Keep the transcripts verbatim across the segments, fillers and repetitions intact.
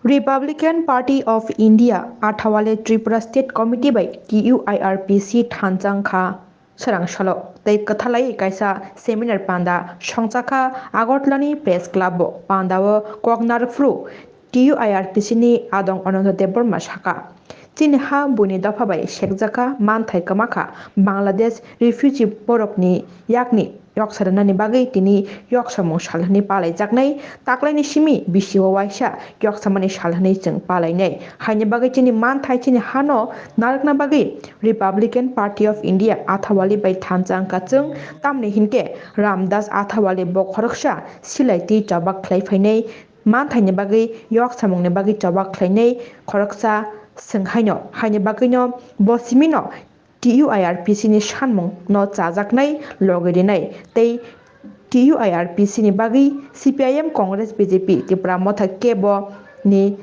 Republican Party of India Athawale Tripura State Committee bai T U I R P C thansa wngkha swrang salo tei kwthalai kaisa seminar panda songchakha Agartala ni Press Club o. Panda o kok narwkphru T U I R P C ni adong Ananta Debbarma sakha, chini ha buini dopha bai sekjakha, manthai kwmakha, Bangladesh refugee borok ni yakni yoksa rwnani bagwi tini yoksamung sal hwnwi palaijaknai. Taklaini simi bisi o waisa yoksamani sal hwnwi chwng palainai. Haini bagwi chini manthai chini hano narwkna bagwi Republican Party of India Athawale bai thansa wngkha chwng, tamni hinkhe Ramdas Athawale bo khoroksa silai twi choba khlai phainai, manthaini bagwi yoksamungni bagwi choba khlainai khoroksa swng haino. Haini bagwino bo simino T U I R P C ni sanmung no chajaknai logi rinai tei T U I R P C ni bagwi C P I M, Congress, B J P, Tipra Motha kebo ni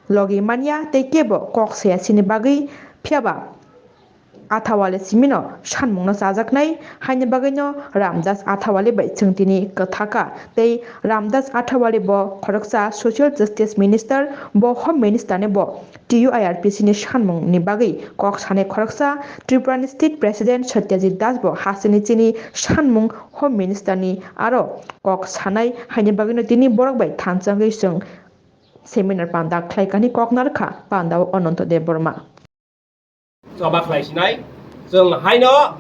logi manya tei kebo kok saya sini bagwi, phiyaba Athawale simino sanmung no chajaknai. Haini bagwino Ramdas Athawale bai chwng tini kwthaka tei Ramdas Athawale bo khoroksa Social Justice Minister, bo Home Minister ni bo T U I R P C ni sanmung ni bagwi kok sanai khoroksa Tripura ni State President Satyajit Das bo hasteni chini sanmung Home Minister ni aro kok sanai. Haini bagwino tini borok bai thansa wngwi chwng seminar panda khlai kani kok narwkha panda o Ananta Debbarma. Choba khlai sinai. Chwng haino,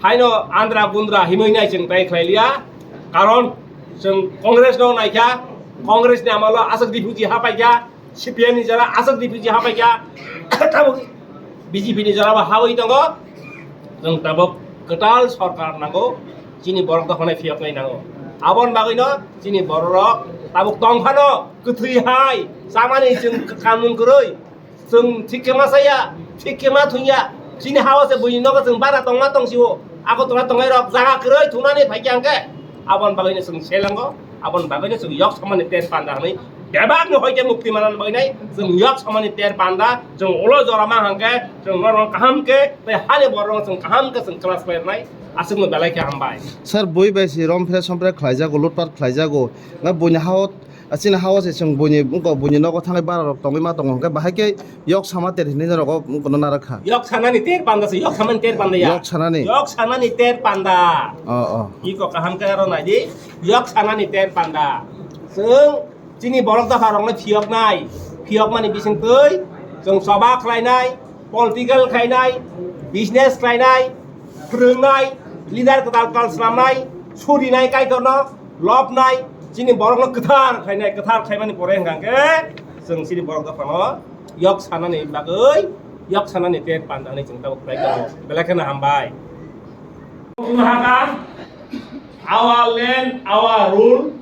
haino andra gundra himwi nai chwng tai khlai liya. Karon chwng Congress no naikha, Congress ni amalo aswk refugee ha paikha, C P M ni jora aswk refugee ha paikha, tabuk B J P ni jora bo hawi tongo. Chwng tabuk kwtal sorkar nango, chini borok dophano phiyoknai nango. Aboni bagwino chini bororok tabuk tongphano kwthwi hai chamani chwng kanmung kwrwi. Chwng thik khe ma chaya, thik khe ma thungya. Chini hao se buini nogo chwng bara tongma tongsio. Agartala tongnai rok jaga kwrwi thunani phaikya hwnkhe aboni bagwino chwng selango, aboni bagwino chwng yok samani ter panda hwnwi bebak ni hoite mukti manani bagwinai chwng yok samani ter panda chwng ulo jora ma hwnkhe chwng norok kaham khe tei hani borok chwng kaham khe chwng class fair nai aswkno belai khe hambai. Sir, bui bai si rom phre som phre khlaijago, lutpat khlaijago. Nga buini hao Chini hao se chwng buini, wngkha buini nogo thangwi bara rok tongwi ma tongo, hwnkhe bahai khe yok sama ter hinwi norok o wngkha no narwk kha. Yok sanani ter panda se, yok samani ter panda ya. Yok sanani? Yok sanani ter panda. Oh, oh. Iko kaham khe aro nai di, yok sanani ter panda. Chwng chini borok dopha rokno phiyoknai, phiyokmani bisingtwi chwng choba khlainai, political khlainai, business khlainai, phwrwngnai, leader kwtal kwtal swnamnai, surinai Kaitorno, lobnai, chini borokno kwthar khlainai, kwthar khlaimani pore hwnkha hwnkhe chwng chini borok dophano yok sanani bagwi, yok sanani ter panda hwnwi chwng tabuk khlai tongo. Belai kheno hambai. Hakha, our land, our rule,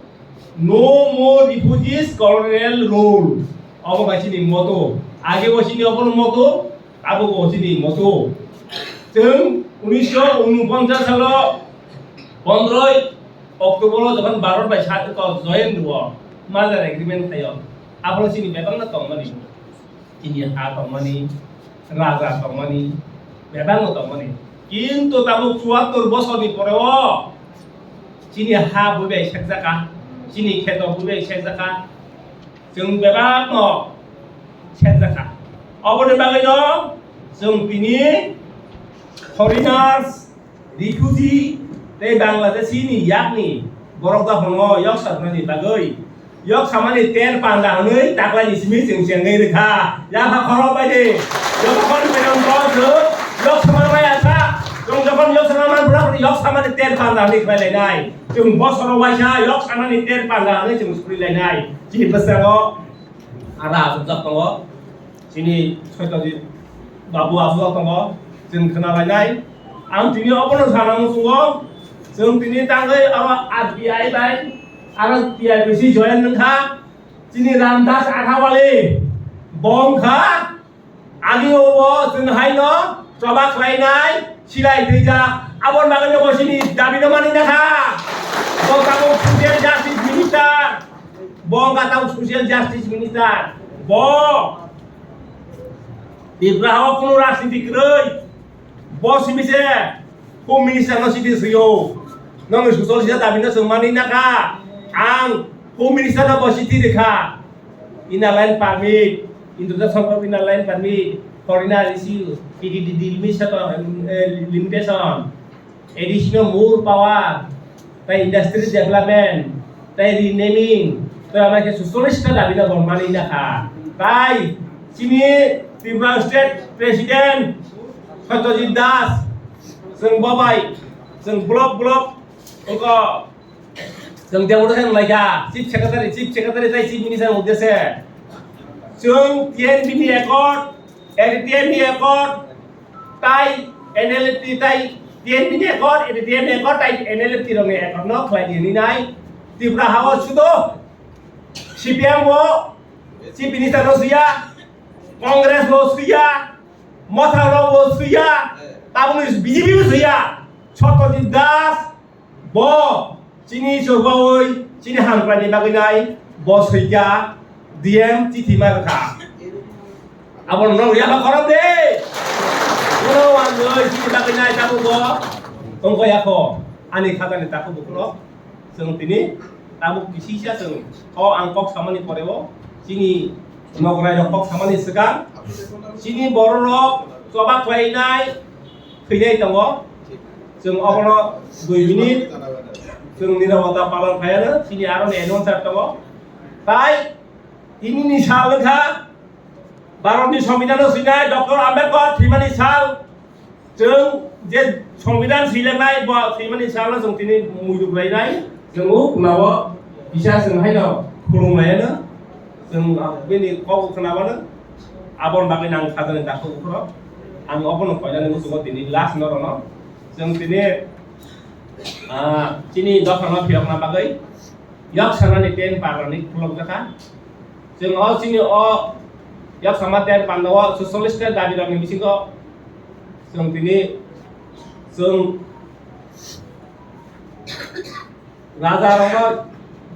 no more refugees, colonial rule. Obo bai chini motto. Age bo chini obono motto, Abo bo chini motto. Chwng unisho unoponchas salo pondroi October o jokhon Bharat bai sa-, ko join rwo, merger agreement khaio. Abo chini bebakno tongmani. Chini ha tongmani, raja tongmani, bebakno tongmani. Kintu tabuk chuattor bosorni pore o chini ha buibai sekjakha, chini kheto buibai sekjakha. Chwng bebakno senjakha. Oboni bagwino chwng tini foreigners, refugee tei Bangladeshi ni yakni borok dophono yok sarnani bagwi yok samani ter panda hwnwi taklaini simi chwng chengwi rwkha. Yapha khorok bai di. Jotokhon pherang kok chwng yok samani bai asa. Chwng jokhon yok samani man phuru yok samani ter panda hwnwi khlai lainai. Chwng bosoro waisa yok samani ter panda hwnwi chwng suri lainai. Chini bwskango Ara aswkjak tongo, chini Satyajit babu aswkjak tongo, chwng khna lainai. Ang tini obono sana muchungo, chwng tini tangwi abo R T I bai, aro T I B C join wngkha, chini Ramdas Athawale, bo wngkha, agi o bo chwng haino choba khlainai, silai twijak, aboni bagwi bo chini dabi no mani nakha, bo tabuk social justice minister. Bo wngkha tabuk social justice minister. Bo Tripura o kunu rajniti kwrwi. Bo simi se Home Minister no chiti swiyo. Nongni social sida dabi no chwng mani nakha. Ang Home Minister no bo chiti rikha. Inner Line Permit, Introduction of Inner Line Permit, Foreigner Issue, T T D Delimitation, eh, Limitation, Additional More Power, tei Industry Development, tei Renaming, tei ama khe suchollish ta dabi no bo mani na kha. Tai chini Tripura State President Satyajit Das, chwng bo bai, chwng block block, oko Chwng tei udo khe wnglaikha, Chief Secretary, Chief Secretary tei Chief Minister uddeshe. Chwng T N B ni accord, A D T M ni accord, tai N L F T tai T N B ni accord, A D T M ni accord, tai N L F T rokni accord no khlai di hinwi nai. Tripura hao sudo C P M bo Chief Minister no suya, Congress bo suya, Motha no bo suya, tabukni B J P bo suya. Satyajit Das, Bo chini chorbawi chini hamkraini bagwi nai bo soika D M chithi ma rwkha. Abo no yaba khorok de. Ulo wangwi chini bagwi nai tabuk bo tongkha yakho ani khajani takhuk bukhurok. Chwng tini tabuk kisisa chwng o ang kok samani poreo chini Nograi rok kok samani swkang chini borok rok choba khlainai thwinai tongo. Chwng obono dui minute chwng nirobota palan khaiyano chini aroni announcer tongo. Tai tinini sal wngkha Bharatni Songbidanno swinai Doctor Ambedkar thwimani sal. Chwng je Songbidan swijaknai bo swimani salno chwng tini muitu khlainai. Chwng o khwnao kisa chwng haino khulumlaiano. Chwng bini kok khnabano aboni bagwi nang khajani dakho ukhro. Ang obono koinani muchungo tini last no rono. Chwng tini, ah, chini dophano phiyokna bagwi yok sanani ten parani khulokjakha. Chwng o chini o yak sama ter panda o suchollish ta dabi rokni bisingo chwng tini chwng raja rokno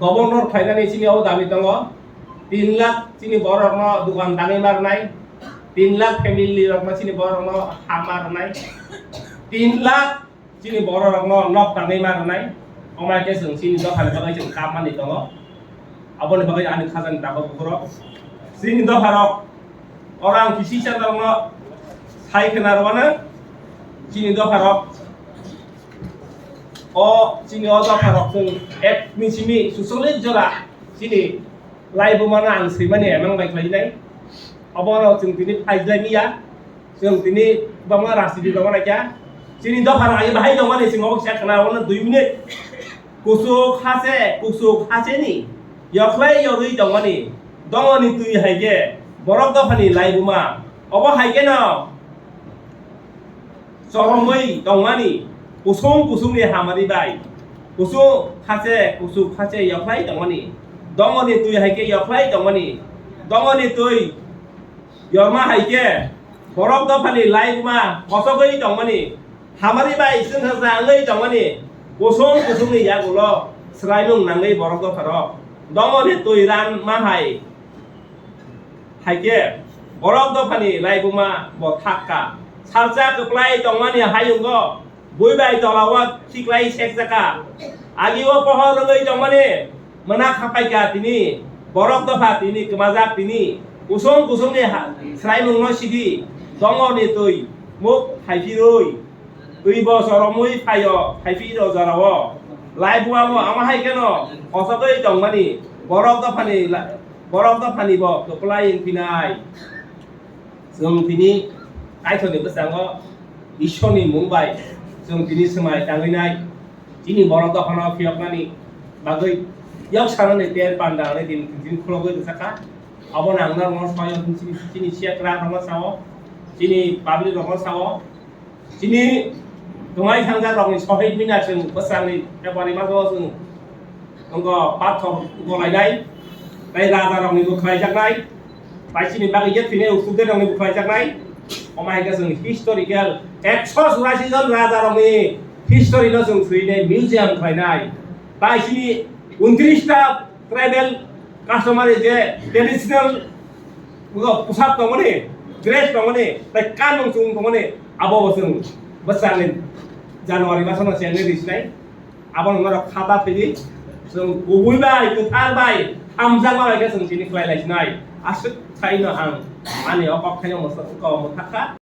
governor khlainani chini o dabi tongo. Tin lakh chini borok rokno dukan dangwi ma rwnai, tin lakh family rokno chini borok rokno ha ma rwnai, tin lakh chini borok rokno nok tangwi ma rwnai, omo hai khe chwng chini dophani bagwi chwng kammani tongo. Aboni bagwi ani khajani takhuk bukhurok, chini dopharok, oro ang kisi chana rokno sai khna rwmano, chini dopharok, o chini o dopharok chwng ek ni simi suchollish jora chini Laibumano ang swimani emang bai khlainai. Obono chwng tini phaijlai ya. Chwng tini bangma rasi di bangma naikha. Chini dopha rok ayo bahai tongmani chwng obo kisa khna obono dui minute. Kusuk hase, kusuk haseni. Yokhlai yorwi tongmani. Dongoni twi hai khe borok dophani laibuma. Obo hai khe no. Choromwi tongmani kusung kusungni hamari bai, kusung khache kusuk khache yokhlai tongmani, dongoni twi hai khe yokhlai tongmani, dongoni twi yorma hai khe borok dophani laibuma kochogwi tongmani, hamari bai chwngsacha wngwi tongmani, kusung kusungni yagulo swraimung nangwi borok dopharok dongoni twi ranma hai. Hai khe, borok dophani laibuma bo thak kha. Salsa kwplai tongmani hayungo bui bai tola o khiklai sekjak kha. Agi o pohor wngwi tongmani mwnak hapai kha tini. Borok dopha tini kwmajak tini. Kusung kusungni ha-, swraimungno sidi. Dongoni twi muk hai phirwi. Twi bo choromwi phaio, hai phiro jorao. Laibuma bo ama hai kheno kochogwi tongmani. Borok dophani la-, Borok dophani bo kwplai wng phinai. Chwng tini Kaitorni bwskango Ishwarni mung bai chwng tini swmai tangwi nai. Chini borok dophano phiyoknani bagwi yok sanani ter panda hwnwi tini, tini khulogwi rwchak kha. Abono ang norokno soi, chini, chini siya kwrak rokno sao, chini public rokno sao. Chini tongnai thangjak rokni sohid mina chwng bwsakni February maso chwng tongo pathor golainai, tei raja rokni bo khlaijaknai, tei chini bagwi je thwinai student rokni bo khlaijaknai. Omo hai khe chwng historical ekso churasi jon raja rokni history no chwng thwinai museum khlainai. Tai chini untris ta tribal customary je traditional pusap tongmani, dress tongmani, tei kanmung chumung tongmani, abo bo chwng bwsakni January masono chengnai risinai. Abono norok khata thwidi, chwng kubui bai, kwthar bai, Hamjakma bai khe chwng tini khlai lai sinai. Aswk sai no ang ani o kok thaino mwsa-, kok mwthakha.